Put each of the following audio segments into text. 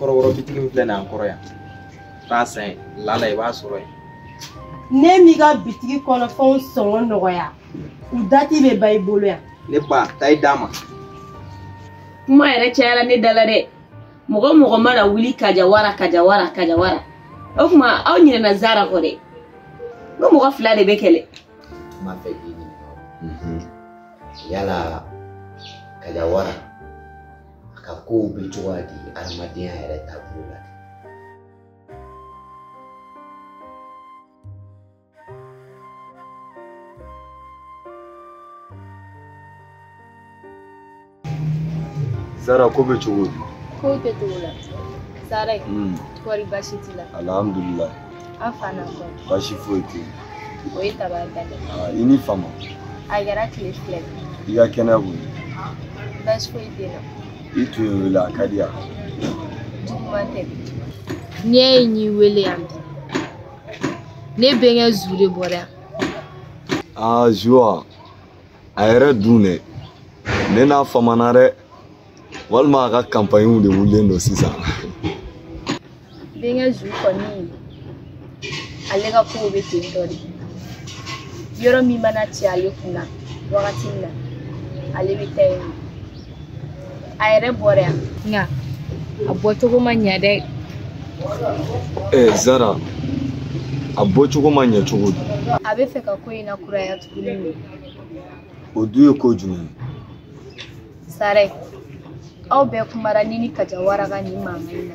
Kɔrɔbɔrɔ bitigi min filɛ nin ye an kɔrɔ yan. Taa san yen, lala i b'a sɔrɔ yen. Ne m'i ka bitigi kɔnɔfɛnw sɔngɔ nɔgɔya, u dati bɛ ban i bolo yan. Ne ba, taa i d'a ma. Kuma yɛrɛ cayara ne da la dɛ. Mɔgɔ mɔgɔ mana wuli Kajawara Kajawara Kajawara. O tuma aw ɲinɛna Zara kɔ dɛ. N ko mɔgɔ fila de bɛ kɛlɛ. N b'a fɛ k'i ɲininka o. Yala Kajawara a ka kow bɛ cogoya di adamadenya yɛrɛ taabolo la? Zara ko bɛ cogo di? Kow tɛ cogo la. Sara kɔri baasi t'i la? Alhamdulilayi. An fa n'a kɔ. Baasi foyi tɛ yen. O ye tabarikala ye. I ni fama. A kɛra tile fila ye. I ka kɛnɛya kɔni? Baasi foyi tɛ n na. I tun ye wele a ka di yan. Juguman tɛ. N'i y'a ye n y'i wele yan bi, ne bɛnkɛ Zu de bɔra yan. Aa Zuwa, a yɛrɛ dun dɛ, ne n'a famana dɛ. Walima a ka kanpaɲiw de wulilen don sisan. Bɛnkɛ Zu kɔni, ale ka kow bɛ ten tɔ de. Yɔrɔ min mana ci ale kunna wagati min na, ale bɛ taa yen nɔ. A yɛrɛ bɔra yan. Nka a bɔcogo ma ɲɛ dɛ. Zara, a bɔcogo ma ɲɛ cogo di? A bɛ fɛ ka ko in lakuraya tuguni. O dun ye ko jumɛn ye? Sara, aw bɛɛ kumara ni Kajawara ka nin mankan in na.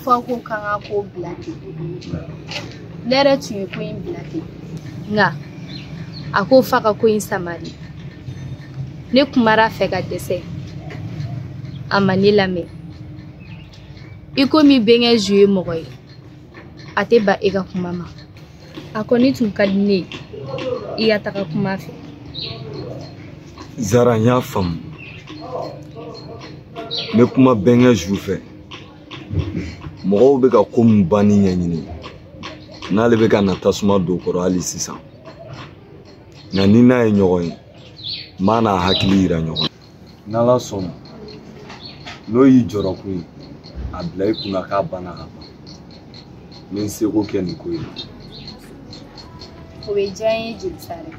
F'aw ko k'an ka ko bila ten. Ne yɛrɛ tun ye ko in bila ten. Nka a ko f'a ka ko in samari. Ne kumara a fɛ ka dɛsɛ. A ma ne lamɛn. I komi bɛnkɛ Zu ye mɔgɔ ye, a tɛ ban e ka kuma ma. A kɔni tun ka di ne ye i ka taga kuma a fɛ. Zara, n y'a faamu. N bɛ kuma bɛnkɛ Zu fɛ. Mɔgɔw bɛ ka ko min banni ɲɛɲini, n'ale bɛ ka na tasuma don o kɔrɔ hali sisan. Nka ni n'a ye ɲɔgɔn ye, n b'a n'a hakili yira ɲɔgɔn na. N'Ala sɔnna, n'o y'i jɔrɔkun ye, a bila i kunna k'a banna ka ban. N bɛ n seko kɛ nin ko in na. O bɛ diya n ye jeli Sara.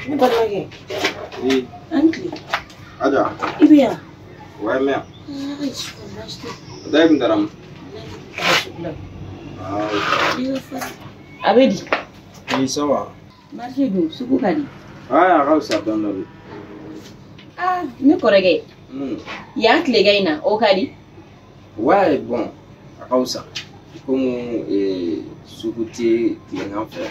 Ne balimakɛ. Oui. An tile. Aja. I bɛ yan? Ouais, mɛ. Da kun taara min? A bɛ di? Oui, ça va. Marché dun, sugu ka di? Ah, a ka fisa dɔɔni dɔɔni. Ah, ne kɔrɔkɛ. Yan tilegan in na, o ka di? Ouais, bon, a ka fisa. Komi sugu tɛ tilegan fɛ.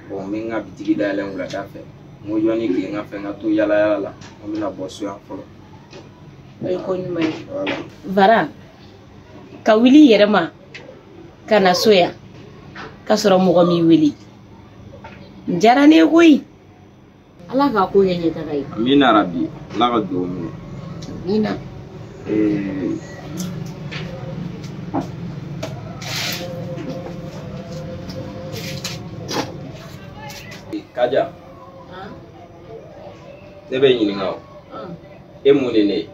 Bon, n bɛ n ka bitigi dayɛlɛ wulada fɛ. N ko jɔnni tilegan fɛ n ka to yala yala la, n bɛna bɔ so yan fɔlɔ. O ye ko ɲuman ye. Voilà. Vara, ka wuli i yɛrɛ ma ka na so yan k'a sɔrɔ mɔgɔ m'i wele. N diyara ne ye koyi. Ala k'a ko kɛ ɲɛtaga ye. Amina rabi, Ala ka dugawu minɛ. Amina. Kaja. Ne bɛ ɲininka o. E mun de ne ye?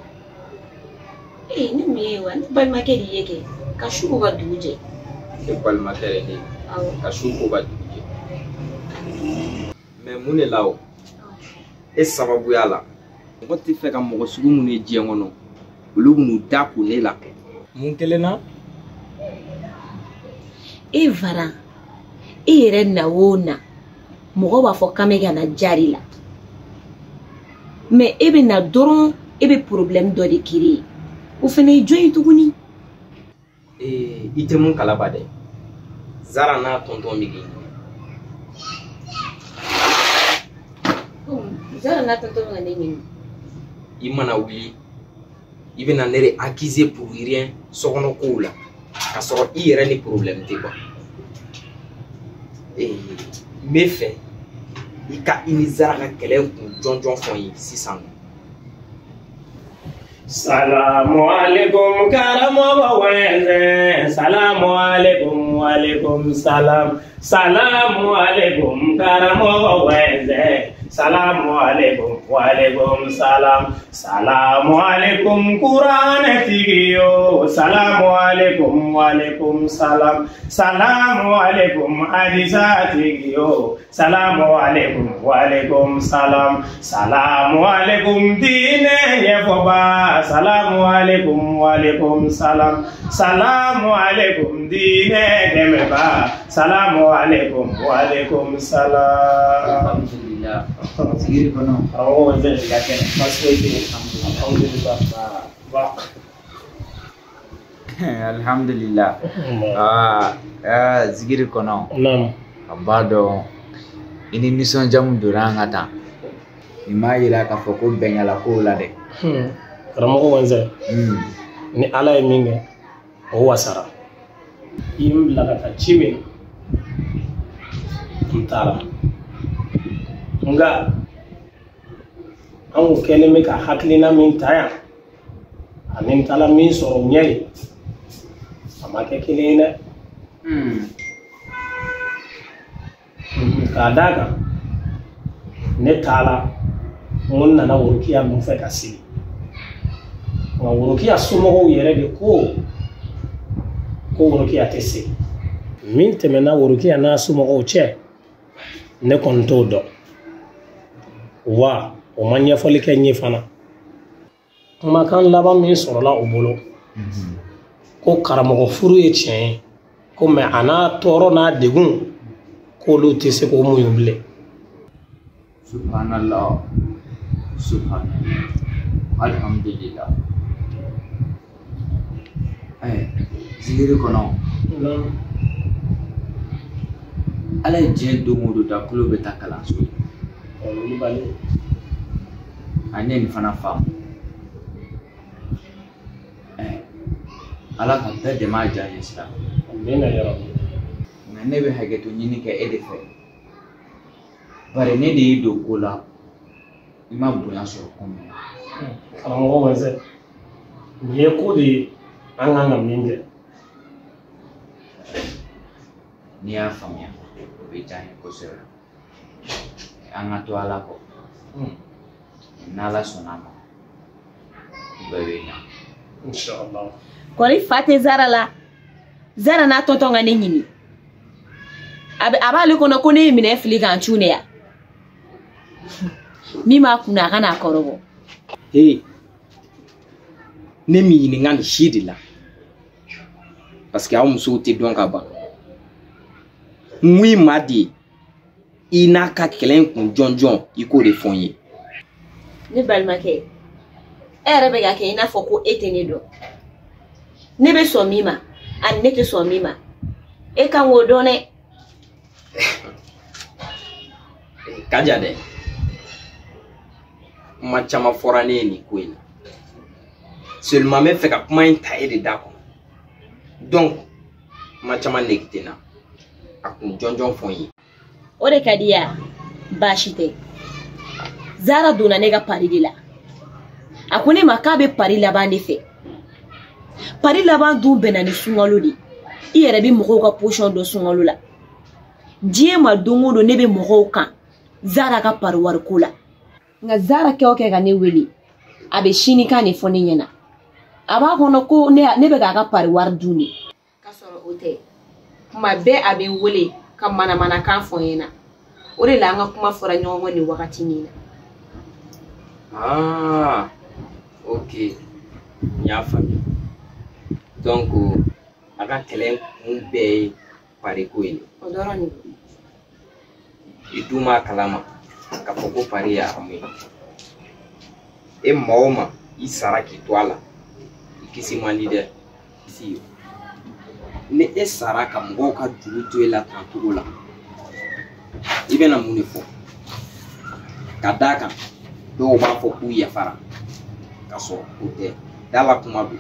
Ee, ne mun ye wa? Ne balimakɛ de ye kɛ ka su ko ka dugu jɛ. E balimakɛ de ne ye. Awɔ. Ka su ko ka dugu jɛ. Mɛ mun de la o? E sababuya la. Mɔgɔ tɛ fɛ ka mɔgɔ sugu minnu ye diɲɛ kɔnɔ, olu b'u da kun ne la. Mun kelen na? E Vara, e yɛrɛ na o na, mɔgɔ b'a fɔ k'an bɛ ka na jari la. Mɛ e bɛ na dɔrɔn, e bɛ problème dɔ de créer. O fana ye jɔn ye tuguni? Ee, i tɛ mun kalaba dɛ. Zara n'a tɔntɔn bɛ k'i ɲini. Zara n'a tɔntɔn bɛ ka ne ɲini. I mana wuli, i bɛna ne de accuser pour rien sokɔnɔ kow la. K'a sɔrɔ i yɛrɛ ni problème tɛ quoi. N bɛ fɛ i ka i ni Zara ka kɛlɛ kun jɔnjɔn fɔ n ye sisan. Salamu alaikum karamɔgɔ wɛnzɛn. Salamu alaikum walaikum salam. Salamu alaikum karamɔgɔ wɛnzɛn. Salamu alaikum walaikum salam. Salamu alaikum kuranɛ tigi yo. Salamu alaikum walaikum salam. Salamu alaikum hadisa tigi yo. Salamu alaikum walaikum salam. Salamu alaikum diinɛ ɲɛfɔba. Salamu alaikum walaikum salam. Salamu alaikum diinɛ dɛmɛba. Salamu alaikum walaikum salam. Alhamdulillah. Sigiri kɔnɔ. Karamɔgɔ wɛnzɛn. I ka kɛnɛ. Baasi foyi tɛ yen. Alhamdulillah. Ba. Alhamdulillah. Zigiri kɔnɔ. Naam. A b'a dɔn i ni nisɔndiya mun donna an ka tan. Nin m'a yira k'a fɔ ko bɛnkɛla kow la dɛ. Karamɔgɔ wɛnzɛn. Ni Ala ye min kɛ, o wasara. I ye n bila ka taa ci min na, n taara. Nka an kun kɛlen bɛ ka hakilina min ta yan, ani n taara min sɔrɔ ɲɛ ye, a ma kɛ kelen ye dɛ. K'a d'a kan, ne taara n ko n nana Worokiya nɔfɛ ka sigi. Nka Worokiya somɔgɔw yɛrɛ de ko ko Worokiya tɛ segin. Min tɛmɛna Worokiya n'a somɔgɔw cɛ, ne kɔni t'o dɔn. Wa o ma ɲɛfɔli kɛ n ye fana. Kumakan laban min sɔrɔla o bolo, ko karamɔgɔ furu ye tiɲɛ ye, ko mɛ a n'a tɔɔrɔ n'a degun, k'olu tɛ se k'o muɲu bilen. Subhanallah. Subhanallah. Alhamdulillah. Zigiri kɔnɔ. Ala ye diɲɛ don o don da kulo bɛ taa kalanso ye. A ne ye nin fana faamu. Ala ka bɛɛ dɛmɛ a diya ɲɛ sira. Amina ya Rabbi. Nka ne bɛ hakɛto ɲini kɛ e de fɛ. Bari ne de y'i don ko la, i ma bonya sɔrɔ ko min na. Karamɔgɔ wɛnzɛn, nin ye ko de ye an kan ka min kɛ. N'i y'a faamuya, o bɛ diya n ye kosɛbɛ. An ka to Ala kɔ. N'Ala sɔnna a ma, bɛɛ bɛ ɲa. Inshallah. Kɔri fa tɛ Zara la. Zara n'a tɔntɔn ka ne ɲini. A b'ale kɔnɔ ko ne ye minɛn fili k'an cun de ya. Min b'a kunna a ka n'a kɔrɔbɔ. Ee, ne m'i ɲininka nin si de la. Parce que aw musow tɛ dɔn ka ban. N ko i ma de, i n'a ka kɛlɛ in kun jɔnjɔn, i k'o de fɔ n ye. Ne balimakɛ, e yɛrɛ bɛ ka kɛ i n'a fɔ ko e tɛ ne dɔn. Ne bɛ sɔn min ma, ani ne tɛ sɔn min ma. E kan k'o dɔn dɛ. Kaja dɛ, kuma caman fɔra ne ye nin ko in na. Seulement n bɛ fɛ ka kuma in ta e de da kɔnɔ. Donc, kuma caman nege tɛ n na. A kun jɔnjɔn fɔ n ye. O de ka di ya, baasi tɛ. Zara donna ne ka pari de la. A ko ne ma k'a bɛ pari laban de fɛ. Pari laban dun bɛnna ni sunkalo de ye. I yɛrɛ bɛ mɔgɔw ka position dɔn sunkalo la. Diɲɛ ma don o don ne bɛ mɔgɔw kan Zara ka pari wariko la. Nka Zara kɛ o kɛ ka ne wele, a bɛ sinikan de fɔ ne ɲɛna. A b'a kɔnɔ ko ne bɛ k'a ka pari wari dun de. K'a sɔrɔ o tɛ. Kuma bɛɛ a bɛ n wele ka manamanakan fɔ n ɲɛna. O de la an ka kuma fɔra ɲɔgɔn kɔ nin wagati nin na. Ah, ok. N y'a faamuya. Donc, a ka kɛlɛ kun bɛɛ ye pari ko in de. O dɔrɔn de don. I dun b'a kalama k'a fɔ ko pari ye haramu ye. E maa o maa i sara k'i to a la, i kisi man di dɛ. Kisi ni e sara ka mɔgɔw ka juru to e la tan cogo la, i bɛna mun de fɔ? Ka d'a kan dɔw b'a fɔ k'u yafara k'a sɔrɔ o tɛ. Da la kuma don,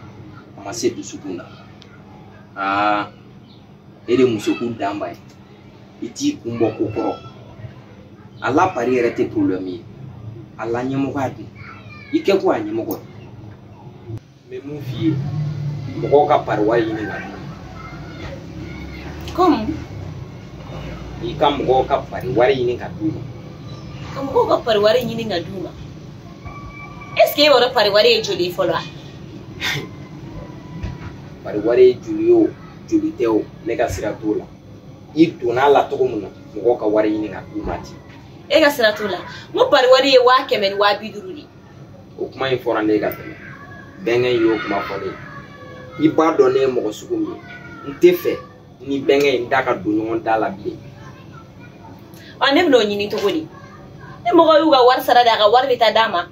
a ma se dusukun na. Aa, e de musoko danba ye. I t'i kun bɔ ko kɔrɔ. A la pari yɛrɛ tɛ problème ye. A la ɲɛmɔgɔya dun. I kɛ ko a ɲɛmɔgɔ ye. N bɛ mun f'i ye, mɔgɔw ka pari wari ɲini ka d'u ma. Comme? I ka mɔgɔw ka pari wari ɲini ka d'u ma. Ka mɔgɔw ka pari wari ɲini ka d'u ma. Est ce que e b'a dɔn pari wari ye joli ye fɔlɔ wa? Pari wari ye joli ye o, joli tɛ o, ne ka sira t'o la. I donna a la cogo min na, mɔgɔw ka wari ɲini ka d'u ma ten. E ka sira t'o la. N ko pari wari ye 100,000 ni 50,000 de ye. O kuma in fɔra ne ye ka tɛmɛ. Bɛnkɛ in y'o kuma fɔ ne ye. I b'a dɔn ne ye mɔgɔ sugu min ye. N tɛ fɛ ni bɛnkɛ in da ka don ɲɔgɔn da la bilen. Ɔ, ne bɛn'o ɲini cogo di? Ni mɔgɔ y'u ka wari sara de, a ka wari bɛ taa d'a ma.